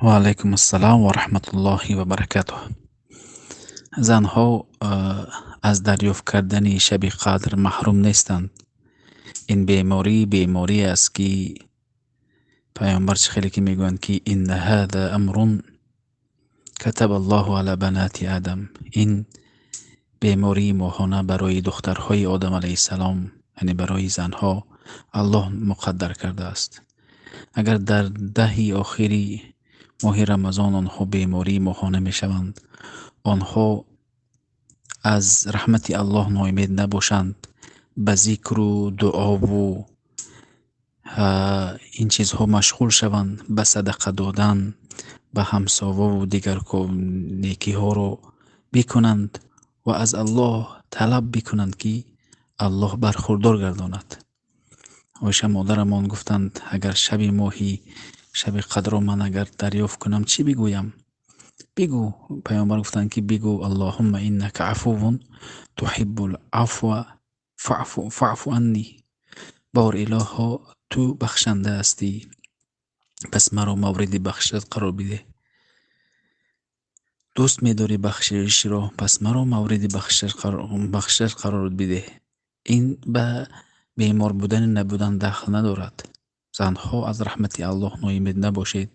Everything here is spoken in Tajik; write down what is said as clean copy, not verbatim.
Ва алайкум ассалом ва раҳматуллоҳи ва баракатуҳ. Занҳо аз дарёфт кардани шаби қадр маҳрум нестанд. Ин беморӣ беморӣ аст, ки паёмбар чӣ хеле ки мегӯянд, ки инна ҳаза амрун катаба Аллоҳу ала банати Адам. Ин бемории моҳона барои духтарҳои Одам алайҳиссалом, яъне барои занҳо Аллоҳ муқаддар кардааст. Агар дар 10 охири моҳи Рамазон онҳо бемории моҳона мешаванд, онҳо аз раҳмати Аллоҳ ноумед набошанд, ба зикру дуову ин чизҳо машғул шаванд, ба садақа додан, ба ҳамсову дигар некиҳоро бикунанд ва аз Аллоҳ талаб бикунанд, ки Аллоҳ бархурдор гардонад. Оиша модарамон гуфтанд, агар шаби моҳи шаби қадро ман агар дарёфт кунам, чӣ бигӯям? Бигӯ, паёмбар гуфтанд, ки бигӯ Аллоҳумма иннака афувун туҳиббул афва фаъфу анни. Бор илоҳо, ту бахшанда ҳастӣ, пас маро мавриди бахшишат қарор бидеҳ. Дӯст медорӣ бахшишро, пас маро мавриди бахшишат қарор бидеҳ. Ин ба бемор будани набудан дахл надорад. Занҳо аз раҳмати Аллоҳ ноумед набошед.